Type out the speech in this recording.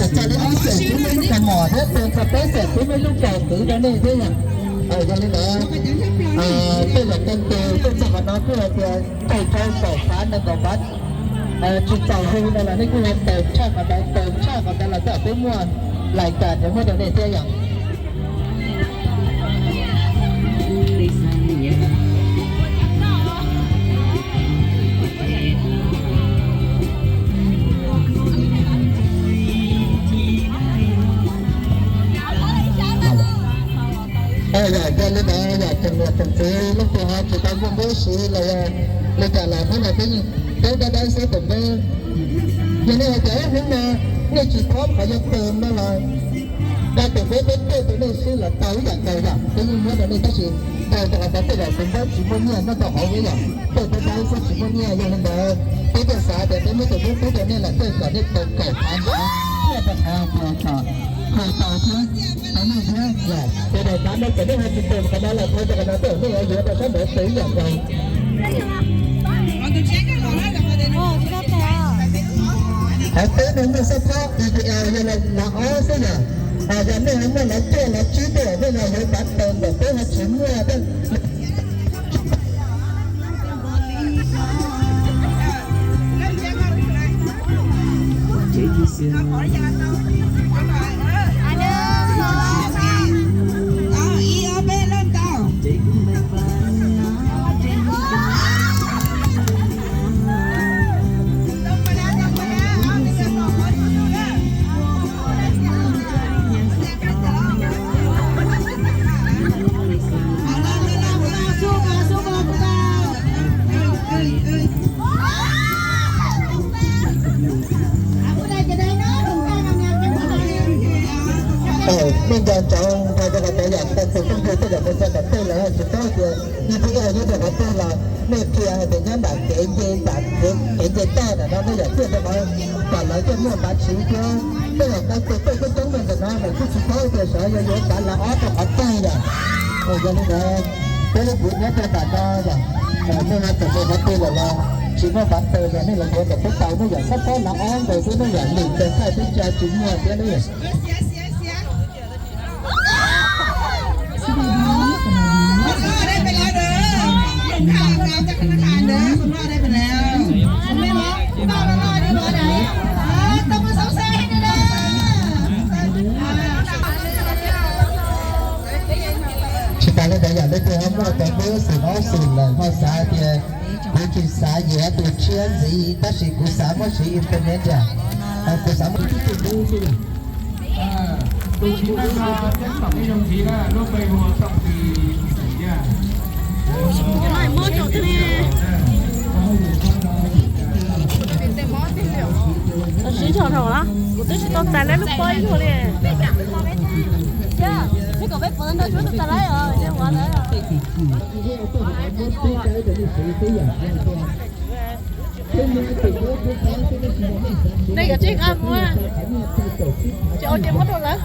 Txog li no xyom kuv muaj lub kaus mom thiab, txog peb xyom kuv muaj lub kaus kwv rau nej thiab yom. Yog li ntawd, tej zaum tej tus tuaj txog qhov no kuj hais tias kaum rau kaum phav nees nkaum phav tsis txaus hu no los nej kuj ho taws tshaj qhov ntawd, taws tshaj qhov ntawd los tej zaum kuj muaj lais kam ces muab rau nej thiab yom. Yog li ntawd yog tsoom niam tsoom txiv leej twg ho tsis tau muaj npawb siv los yog li cas los hnub no peb yeej peb dab dab xwb tus npawb. Yog nej hais tias hnub no nej tsis pom qhov yog tus no los da tus npawb peb tuaj rau nej xwb los tau ib yam nkaus yom, peb yeej muab rau nej tab sis tau rau qhov tias tej zaum tus npawb tsis muaj nyiaj nyob rau hauv thiab yom, tej dab dab xwb tsis muaj nyiaj. Yog li ntawd peb thiaj xav tias peb muab tus npawb pub rau nej los thiaj kom nej tau kaum phav ntawd thiaj rau qhov tias kom tau tau thiab tau nej thiab yom. Ces daim phav no kom nej ho tsis tau qhov no los thau rau qhov no tej zaum nej yuav rau sab nraud tau ib yam nkaus. Qhov peb no muaj xab phob E T L yog los ob xwb yom. Yog nej ho muaj lawv cuaj lawv tsib tej zaum nej los yuav phav taws ntawm peb ho tsis muaj tej Nej nco ntsoov hais rau qhov tias yam tag tus tuaj hu tej zaum mus txog tom tej lawm tsis paub tias yog peb nyob rau qhov twg los nej qhia hais tias nyob nram kev nce, nram kev nce toj ntawm no nej yom, thiaj rau qhov kom lawv thiaj muaj npav siv thiab. Tej zaum tau tus tuaj coob coob rau ntawm no lawm kuj tsis paub tias xyov yog yuav phav lawv ob rau qhov twg yom. Yog li ntawd peb lub kuv nyob rau nram no yom, nej ho txawm mus qhov twg lawm los tsis muaj npav taws los nej los yuav kom peb tau, nej yom, xab phob lawv ob nkaus xwb, nej yom, lwm tus thaij peb tsa tsis muaj thiab ne. Tsis tas li ntawd yom, leej twg ho muaj cov npawb xwm ob xwm lawm ho xav tias kuv tsis xav yuav tus tshiab ntxiv tab sis kuv xav muab siv internet yom, kuv xav muab Sib zog dhau na, kuv twb tsis tau txais lawv lub pob ib zaug li. Nej cov tseem qab mus, ces ua ces muab rau lawv.